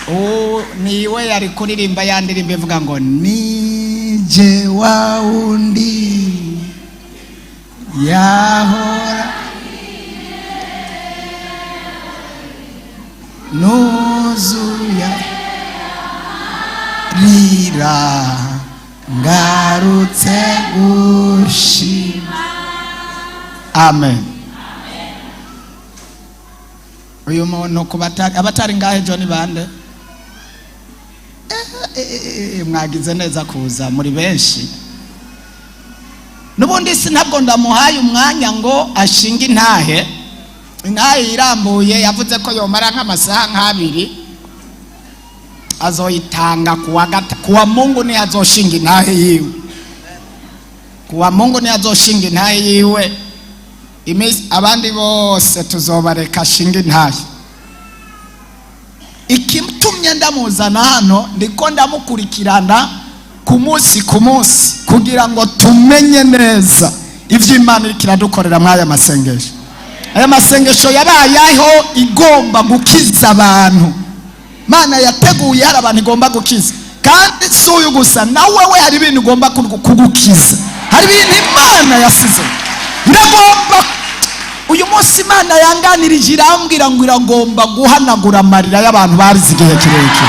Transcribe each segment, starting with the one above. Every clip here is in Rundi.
Uwo niwe yari kuririmba ya ndirimbo ivuga ngo nije wa wundi yahora nuzuya rira ngarutse gushima. Amen. Uyu muntu ku batari abatari ngahe ejo ni bande? Mwagize neza kuza muri benshi. N'ubundi si ntabwo ndamuhaye umwanya ngo ashinge intahe. Intahe irambuye yavuze ko yomara nk'amasaha nk'abiri, azoyitanga kuwa Mungu ni azoshinga intahe yiwe, kuwa Mungu ni azoshinga intahe yiwe. Iminsi abandi bose tuzobareka ashinga intahe. Ikitumye ndamuzana hano, ndiko ndamukurikirana ku munsi ku munsi kugira ngo tumenye neza ivyo Imana iriko iradukorera mw'aya masengesho. Aya masengesho yabayeho igomba gukiza abantu. Imana yateguye hari abantu igomba gukiza, kandi si uyu gusa, nawe we hari ibintu igomba kugukiza, hari ibintu Imana yasize iragomba. Uyu munsi Imana yanganirije irambwira ngo iragomba guhanagura amarira y'abantu barize igihe kirekire,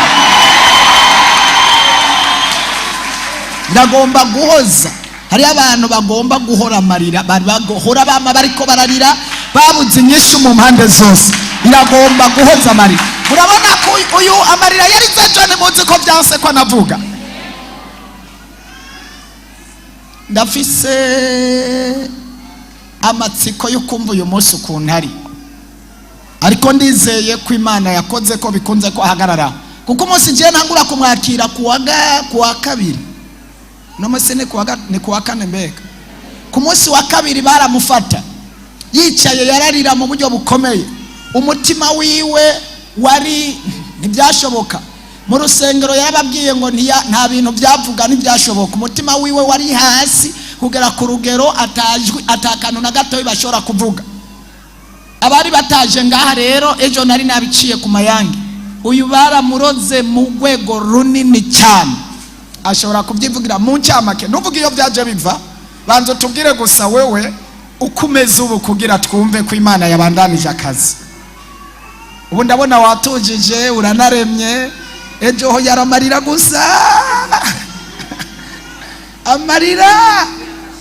iragomba guhoza. Hari abantu bagomba guhora amarira, bari bagahora bama bariko bararira, babuze inyishu mu mpande zose. Iragomba guhoza amarira. Murabona ko uyu amarira yarize ejo, ntimuzi ko byanse ko anavuga. Ndafise amatsiko yo kumva uyu munsi ukuntu ari, ariko ndizeye ko Imana yakoze ko bikunze ko ahagarara, kuko umunsi ngiye ntangura kumwakira kuwa kabiri, no munsi ni kuwa kane, mbega ku munsi wa kabiri baramufata yicaye, yararira mu buryo bukomeye, umutima wiwe wari ntibyashoboka. Mu rusengero yarababwiye ngo nta bintu byavuga, ntibyashoboka. Umutima wiwe wari hasi kugera ku rugero atajwi atakantu na gato bashobora kuvuga. Abari bataje ngaha rero ejo nari nabiciye ku mayange, uyu baramuroze mu rwego runini cyane, ashobora kubyivugira mu ncamake. Ntuvuge iyo byaje biva, banza utubwire gusa wewe uko umeze ubu kugira twumve ko Imana yabandanije akazi. Ubu ndabona watujije, uranaremye, ejo ho yaramarira gusa amarira.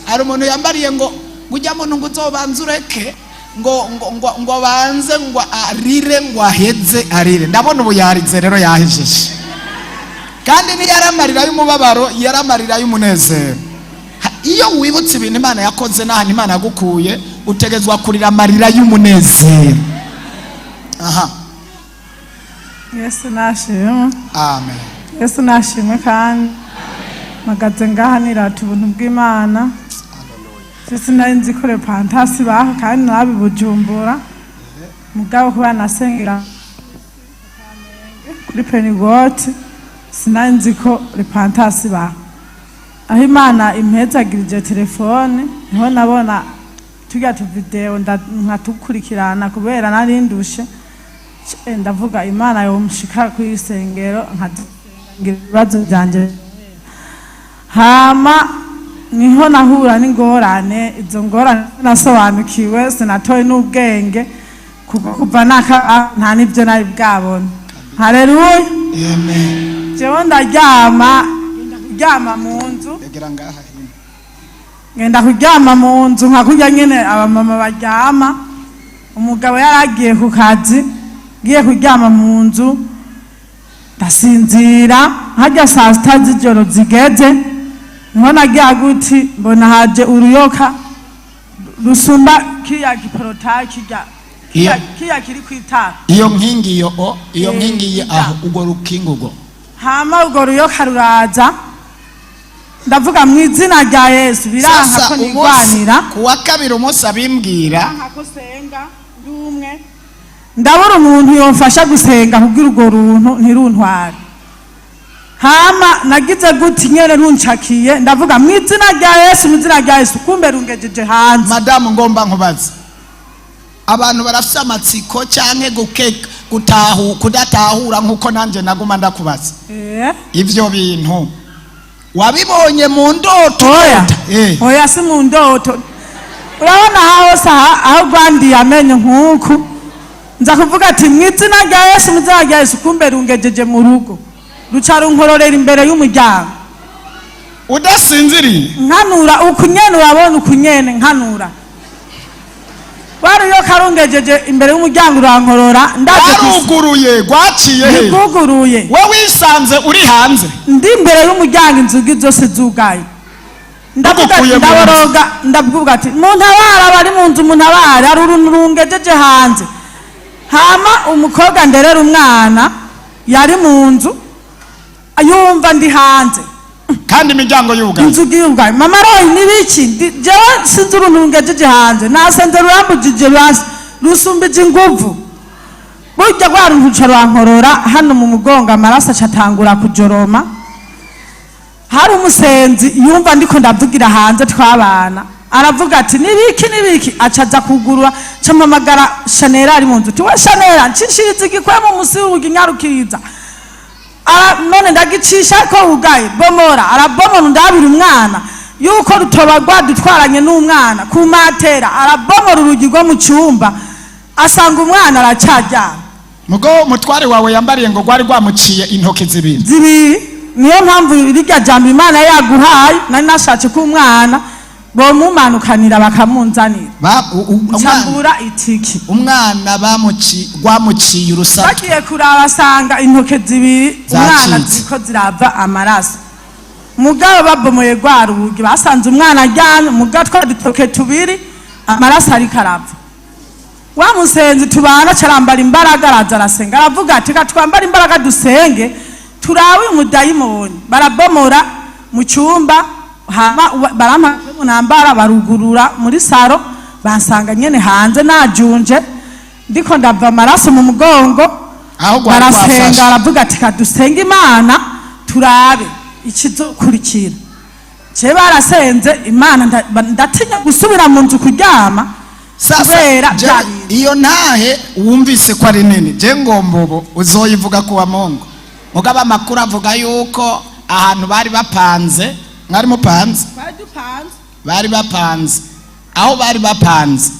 Hari umuntu yambariye ngo ujya muntu ngo uzobanze ureke ngo ngo ngo ngo abanze ngo arire ngo aheze arire. Ndabona ubu yarize rero, yahejeje, kandi ntiyaramarira y'umubabaro, yaramarira y'umunezero. Iyo wibutse ibintu Imana yakoze n'ahantu Imana yagukuye, utegetswe kurira amarira y'umunezero. Aha. Yesu nashimwe. Amen. Yesu nashimwe. Kandi mpagaze ngaha nirata ubuntu bw'Imana. Sisi nari nzi ko repantasi baho, kandi nabi Bujumbura, mugabo kuba nasengera kuri Penigoti sinari nzi ko repantasi baho. Aho Imana impezagirije telefone niho nabona turya tuvideo, nkatukurikirana kubera nari ndushe. Ndavuga Imana yomushika ku isengero nkagira ibibazo byanje. Hama niho nahura n'ingorane, izo ngorane nasobanukiwe sinatoye n'ubwenge, kuko kuva naka nta n'ibyo nari bwabona. Haleluya. Amen. Jewe ndaryama, ngenda kuryama mu nzu. Egera ngaha hino. Ngenda kuryama mu nzu nka kurya nyene abamama baryama. Umugabo yaragiye ku kazi, ngiye kuryama mu nzu ndasinzira. Harya saa sita z'ijoro zigeze niho nagira guti mbona haje uruyoka rusumba kiriya giporotayi kirya kiriya kiri kw'itara. Iyo nkingi iyo o iyo nkingi aho urwo rukingi urwo. Hama urwo ruyoka ruraza, ndavuga mu izina rya Yesu, biranka Sasa ko umunsi nigwanira. Kuwa kabiri umunsi abimbwira Biranka ko senga ndi umwe, ndabura umuntu yomfasha gusenga kugira urwo runtu ntiruntware. Hama nagize guti nyene runcakiye, ndavuga mu izina rya Yesu, mu izina rya Yesu, kumbe rungejeje hanze. Madamu, ngomba nkubaze, abantu barafise amatsiko canke gukeka. gutahu kudatahura nkuko nanjye naguma ndakubaza. Ivyo bintu wabibonye mu ndoto? Oya. Oya, si mu ndoto. Urabona aha hose, aho rwandiye amenyo nk'uku, nza kuvuga ati mu izina rya Yesu, mu izina rya Yesu, kumbe rungejeje mu rugo, ruca runkororera imbere y'umuryango. Udasinziriye? Nkanura ukunyene, urabona ukunyene nkanura, wariyo karungejeje imbere y'umuryango urankorora, ndaje Waruguruye? Rwaciye he? Ntibwuguruye. We wisanze uri hanze? Ndi imbere y'umuryango, inzugi zose zugaye. Ndavuga, Bagukuye mu nzu. Ndaboroga, ndavuga ati muntabara, abari mu nzu muntabara, hari uruntu rungejeje hanze. Hama umukobwa nderera umwana yari mu nzu, yumva ndi hanze. Kandi imiryango yugaye. Inzugi yugaye. Mama Royi, nibiki? Jewe sinzi uruntu rungejeje hanze, nasenze rurambujije, rusumbije inguvu. Burya rwa runtu ruca rurankorora hano mu mugongo, amaraso acatangura kujoroma. Hari umusenzi yumva ndiko ndavugira hanze twabana, aravuga ati nibiki, nibiki? Acaza kugurura, campamagara Shanera ari mu nzu, tiwe Shanera, nshishiriza igikwemo musi w'urugi, nyarukiriza. None ndagicisha ko wugaye, bomora. Arabomora, ndabira umwana yuko rutoba rwadutwaranye n'umwana ku matera. Arabomora urugi rwo mu cyumba, asanga umwana aracaryamye. Mugo umutware wawe yambariye ngo rwari rwamuciye intoki zibiri. Zibiri. Niyo mpamvu rirya jambo Imana yaguhaye, nari nashatse ko umwana bomumanukanira bakamunzanira. Umwana Ncambura itiki. Umwana rwamuciye urusato. Bagiye kuraba asanga intoke zibiri umwana Zacitse. ziko zirava amaraso. Mugabo babomoye rwa rugi, basanze umwana aryamye, mugabo twa dutoke tubiri, amaraso ariko arava. Wa musenzi tubana carambara imbaraga, araza arasenga, aravuga ati reka twambare imbaraga dusenge turabe uyu mudayimoni. Barabomora mu cyumba, hama barampa nambara, barugurura muri saro, basanga nyene hanze najunje, ndiko ndava amaraso mu mugongo. Aho rwari Barasenga. rwafashe. Aravuga ati kadusenge Imana turabe ikizokurikira. Je barasenze Imana, ndatinya gusubira mu nzu kuryama Sasa kubera bya bintu. Iyo ntahe wumvise ko ari nini, je ngomba ubu uzoyivuga kuwa Mungu. Mugabo amakuru avuga yuko ahantu bari bapanze, mwari mupanze, bari bapanze, aho bari bapanze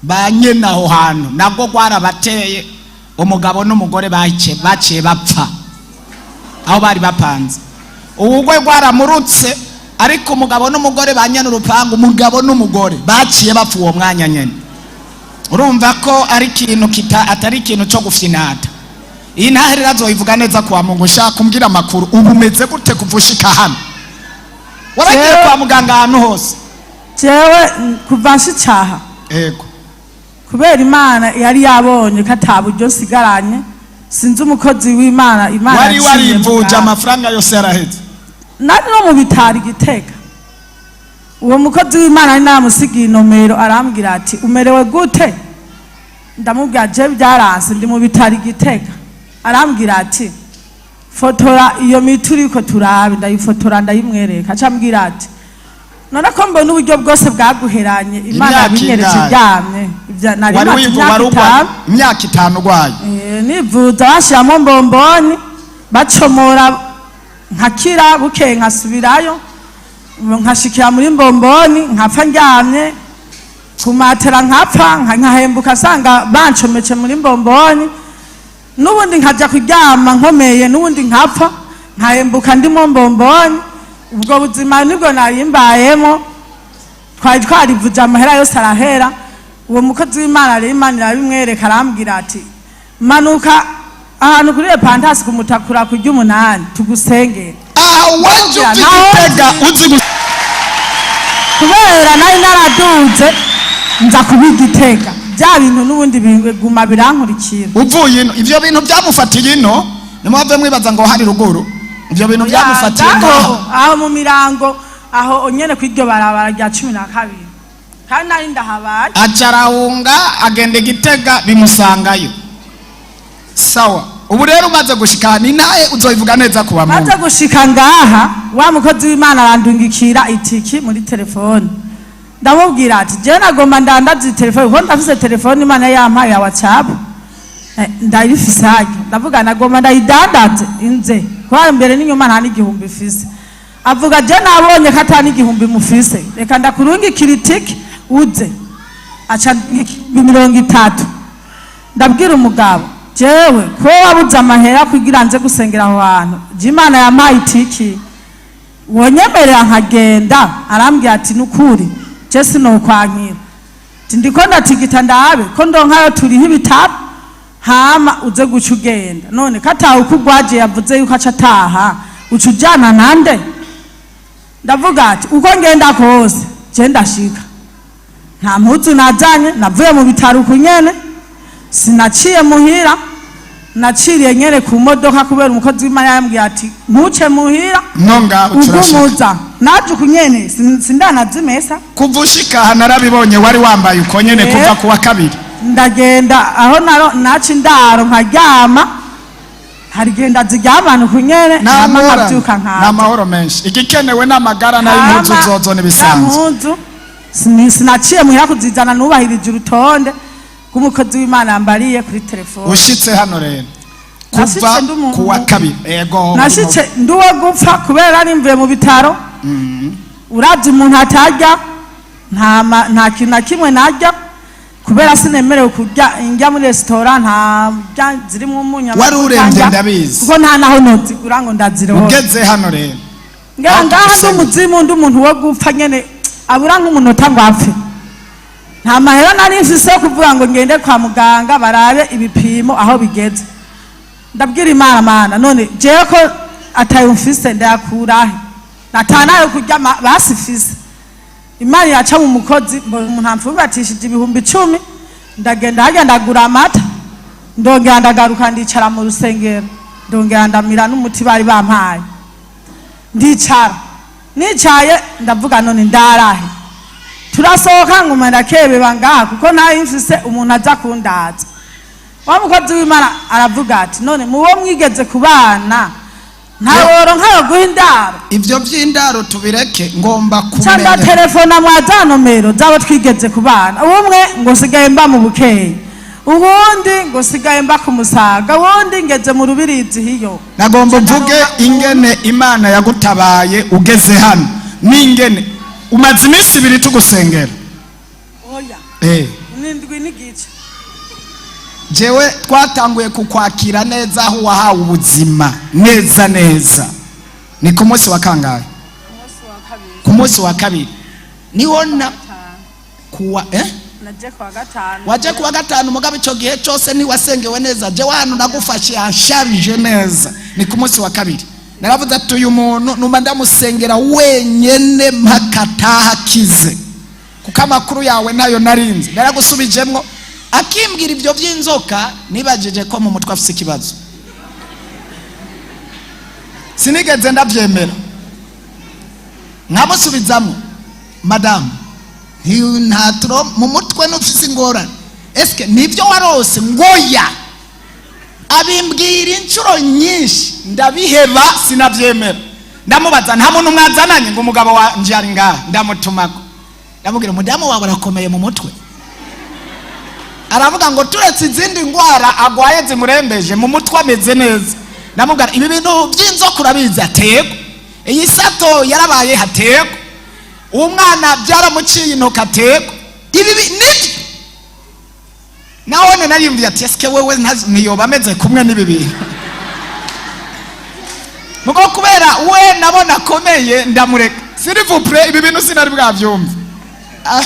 ba nyene aho hantu nabwo rwarabateye, umugabo n'umugore baciye bapfa aho bari bapanze. Ubugwe rwaramurutse, ariko umugabo n'umugore ba nyene urupangu, umugabo n'umugore baciye bapfa uwo mwanya nyene. Urumva ko ari ikintu kita atari ikintu cyo gufinata. Iyi ntahe rero azoyivuga neza kwa Mungu. Ushaka kumbwira amakuru, ubu umeze gute kuva ushika hano? Waragiye kwa muganga ahantu hose? Jewe kuva nshicaha, kubera Imana yari yabonye ko ata buryo nsigaranye, sinzi umukozi w'Imana Imana Wari yaciye warivuje? muganga. Amafaranga yose yaraheze? Nari no mu bitaro Igitega. Uwo mukozi w'Imana ari namusigiye inomero, arambwira ati umerewe gute? Ndamubwira je byaranse, ndi mu bitaro Igitega. Arambwira ati fotora iyo miti uriko turabe. Ndayifotora, ndayimwereka, acambwira ati none ko mbona uburyo bwose bwaguheranye, Imana Imyaka yabinyereje ingahe? ryamye. Nari Wari maze imyaka wari urwaye 5. Imyaka 5 urwaye? Nivuza bashiramo mbomboni, bacomora nkakira, bukeye nkasubirayo, nkashikira muri mbomboni, nkapfa ndyamye ku matera, nkapfa nkahembuka asanga bancometse muri mbomboni, n'ubundi nkajya kuryama nkomeye, n'ubundi nkapfa, nkahembuka ndimo mbomboni. Ubwo buzima nibwo nari mbayemo. Twari twarivuje, amahera yose arahera. Uwo mukozi w'Imana rero Imana irabimwereka, arambwira ati manuka ahantu kuri epantasi kumutakura kurya 8 tugusengere. Aha waje uva Igitega uzi Kubera nari naraduze nza kuba Igitega, bya bintu n'ubundi biguma birankurikira. Uvuye ino, ivyo bintu byamufatiye ino, nimwave mwibaza ngo hari ruguru, ivyo bintu byamufatiye Ngaho, ngaha. Aho mu mirango, aho nyene kw'iryo barabara rya 12, kandi nari ndahabaye. Aca arahunga agenda Igitega, bimusangayo. Sawa, ubu rero umaze gushika ni naye uzoyivuga neza kuwa Maze Mungu. gushika ngaha, wa mukozi w'Imana arandungikira itiki muri telefone. Ndamubwira ati jewe nagomba ndandaze telefone, kuko ndafise telefone Imana yampaye ya WhatsApp. Ndayifise harya, ndavuga nagomba ndayidandaze inze kubera imbere n'inyuma nta n'igihumbi ifise. Avuga: "Je nabonye ko ata n'igihumbi mufise, reka ndakurungikira itike uze." Aca 30. Ndabwira umugabo: "Jewe ko wabuze amahera kugira nze gusengera aho hantu, je Imana yampaye itiki, wonyemerera nkagenda?" Arambwira ati: "Nukuri je sinokwankira." Ati: "Ndiko ndatigita ndabe ko ndonkayo turiho ibitaro, hama uze guca ugenda. None ko ataha uko ugwaje, yavuze yuko aca ataha, uca ujana nande?" Ndavuga ati: "Uko ngenda kose je ndashika." Nta mpuzu nazanye, navuye mu bitaro uku nyene, sinaciye muhira, naciriye nyene ku modoka, kubera umukozi w'Imana yambwiye ati: "Ntuce muhira." No ngaho turashika. Ugumuza naje uku nyene, sindanazimesa. Kuva ushika aha narabibonye, wari wambaye uko nyene. Kuva kuwa kabiri. Ndagenda aho naro naca indaro nkaryama, harigenda ziryamana uku nyene, hama nkavyuka nkaza. N'amahoro menshi. Igikenewe n'amagara, nayo impuzu Hama zozo za n'ibisanzwe. mpuzu sinaciye muhira kuzizana, nubahirije urutonde rw'umukozi w'Imana yambariye kuri telefone. Ushitse hano rero kuva Nashitse ndi umuntu- kuwa kabiri, ego. Nashitse nduwo gupfa kubera nimvuye mu bitaro. Uravye umuntu atarya, nta kintu na kimwe narya, kubera sinemerewe kurya indya muri resitora, nta ndya zirimwo umunyu. Wari uremvye, ndabizi. Kuko nta naho nozigura ngo ndazironke. Ugeze hano rero, Ngera aho ngaha ndi tugusenya. umuzimu, ndi umuntu wo gupfa nyene, abura nk'umunota ngo apfe. Nta mahera nari mfise yo kuvuga ngo ngende kwa muganga barabe ibipimo aho bigeze. Ndabwira Imana: "Mana, none jewe ko atayo mfise, ndayakurahe? Natanayo kurya basi fise." Imana iraca mu mukozi, mbona umuntu amfubatishije 10,000. Ndagenda harya, ndagura amata, ndongera ndagaruka, ndicara mu rusengero, ndongera ndamira n'umuti bari bampaye, ndicara. Nicaye ndavuga: "None ndarahe?" Turasohoka, nguma ndakebeba ngaha kuko ntayo mfise umuntu aza kundaza. Wa mukozi w'Imana aravuga ati: "None mubo mwigeze kubana ntaworonka yo guha indaro?" Ivyo vy'indaro tubireke, ngomba Ca kumenya. Ndatelefona mwa za nomero z'abo twigeze kubana. Umwe ngo: "Sigaye mba mu Bukeyi." Uwundi ngo: "Sigaye mba ku Musaga." Uwundi: "Ngeze mu Rubirizi hiyo." Nagomba mvuge ingene Imana yagutabaye ugeze hano, n'ingene umaze iminsi 2 tugusengera. Oya. N'indwi n'igice. Jewe twatanguye kukwakira neza aho wahawe ubuzima neza neza ni ku munsi wa kangahe? Ku munsi wa kabiri niho na kuwa Naje kuwa gatanu. Waje kuwa gatanu, mugabo icyo gihe cyose ntiwasengewe neza. Jewe hano nagufashe yansharije neza ni ku munsi wa kabiri. Naravuze ati: "Uyu muntu numva ndamusengera wenyene mpaka ataha akize," kuko amakuru yawe nayo narinzi. Naragusubijemwo akimbwira ibyo by'inzoka, nibajije ko mu mutwe afise ikibazo, sinigeze ndabyemera. Nkamusubizamo: "Madamu, nta mu mutwe n'ufise ingorane, eske nibyo warose?" Ngoya. Abimbwira inshuro nyinshi, ndabiheba, sinabyemera. Ndamubaza: "Nta muntu mwazananye?" Ngo: "Umugabo wanje ari ngaha." Ndamutumako, ndamubwira: "Umudamu wawe arakomeye mu mutwe?" Aravuga ngo turetse izindi ndwara agwaye zimurembeje, mu mutwe ameze neza. Ndamubwira: "Ibi bintu by'inzoka urabizi?" Atego. "Iyi sato yarabaye?" Hatego. "Uwo mwana byaramuciye intoki?" Atego. "Ibi nibyo?" Nawone nariyumviye ati: "Eske wewe ntiyoba ameze kumwe n'ibi bintu?" Mugo kubera we nabona akomeye, ndamureka. S'il vous plaît, ibi bintu sinari bwabyumve. Ah,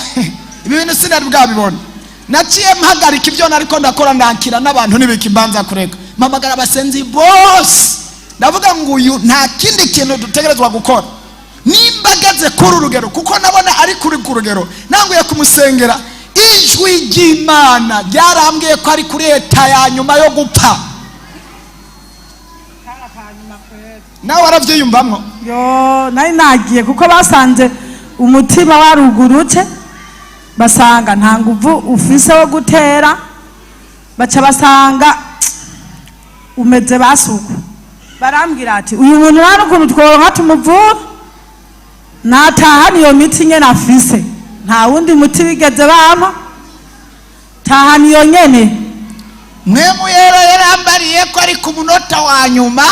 ibi bintu sinari bwabibona. Naciye mpagarika ibyo nariko ndakora, ndakira n'abantu n'ibiki, mbanza kureka, mpamagara abasenzi bose. Ndavuga ngo uyu nta kindi kintu dutegerezwa gukora nimba ageze kuri urugero, kuko nabona ari kuri ku rugero. Nanguye kumusengera, ijwi ry'Imana ryarambwiye ko ari kuri état ya nyuma yo gupfa. Nawe arabyiyumvamwo. Yo, nari nagiye, kuko basanze umutima warugurutse, basanga nta nguvu ufise wo gutera, baca basanga umeze basuku. Barambwira ati: "Uyu muntu nta n'ukuntu tworonka tumuvura, natahana iyo miti nyene afise." Nta wundi muti bigeze bampa, tahana iyo nyene. Mwemu yera yarambariye ko ari ku munota wa nyuma,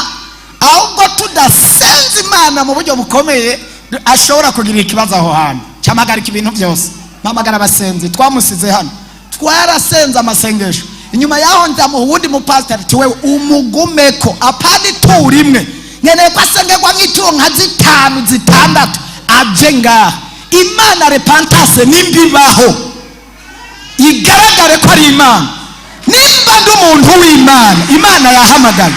ahubwo tudasenze Imana mu buryo bukomeye ashobora kugira ikibazo aho hantu. Cyamagarika ibintu byose, mpamagara abasenzi twamusize hano, twarasenze amasengesho. Inyuma yaho nzamuha uwundi mupasiteri ati: "Wewe umugumeko, apana ituro imwe, nkeneye ko asengerwa nk'ituro nka zitanu, zitandatu, aje ngaha Imana repentance nimbibaho igaragare ko ari Imana. Nimba ndi umuntu w'Imana, Imana yahamagaye,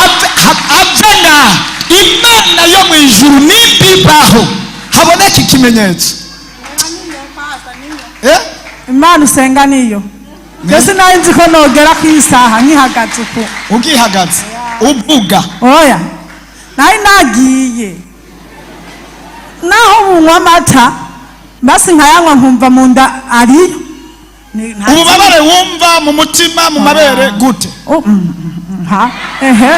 ave ngaha, Imana yo mu ijuru nimbibaho haboneka ikimenyetso." Eh? Imana usenga niyo. Mbese nari nzi ko nogera ku isaha nkihagaze uku? Ugihagaze uvuga? Oya, nari nagiye naho bunywa amata, basi nkayanywa nkumva mu nda ariyo. Ububabare wumva mu mutima, mu mabere gute? Oh, ha ehe,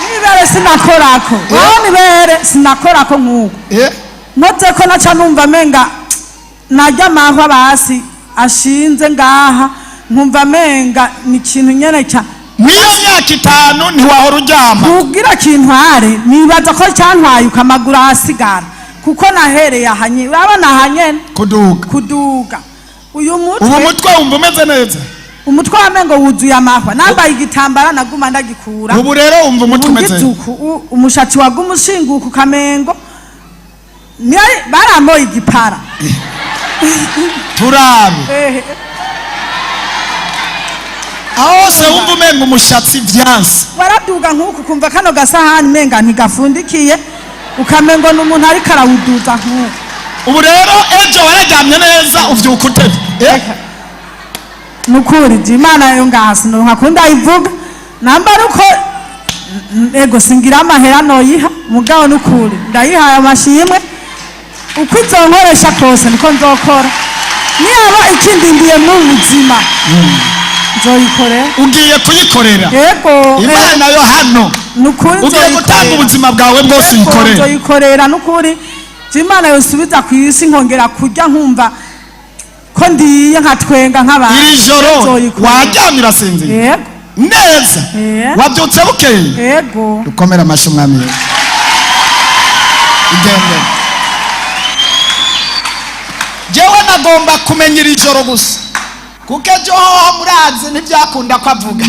nibere sinakorako, wowe nibere sinakorako nk'uko nkoze ko naca numva menga narya amahwa basi ashinze ngaha, nkumva menga ni ikintu nyene ca Mw'iyo myaka 5 ntiwahora uryama? Kugira kintware, nibaza ko cyantwaye ukamaguru ahasigara, kuko nahereye ahanye, urabona ahanyene. Kuduga. Kuduga uyu Ubu mutwe. Umutwe wumva umeze neza? Umutwe wamengo wuzuye amahwa, nambaye igitambara naguma ndagikura. Ubu rero wumva umutwe umeze Ubu ngize uku, umushatsi waguma ushinguka ukamengo baramboye igipara. Turabe. Ehe. Aho hose wumva umenga umushatsi vyanse? Waraduga nk'uku, kumva kano gasahani menga ntigafundikiye, ukamengo ni umuntu ariko arawuduza nk'uku. Ubu rero ejo wararyamye neza, uvyuka utevye? Nukuri je Imana yo ngaha sinonka ko ndayivuga namba ari uko ego singira amahera noyiha, mugabo nukuri ndayihaye amashimwe. Uko izonkoresha kose niko nzokora, niyaba ikindindiye mu buzima nzoyikorera. Ugiye kuyikorera? Yego. Imana yo hano? Nukuri. Ugiye gutanga Nzoyikorera. ubuzima bwawe bwose Yego, uyikorere? Nzoyikorera nukuri. Je Imana yosubiza ku isi nkongera kurya, nkumva ko ndiye, nkatwenga nk'abantu, Iri joro nzoyikorera. waryamye urasinzira Yego. neza? Wabyutse bukeye? Yego. Dukomere amashyi Umwami Yesu. Igendere. Jewe nagomba kumenya iri joro gusa, kuko ejo hoho murazi ntibyakunda ko avuga.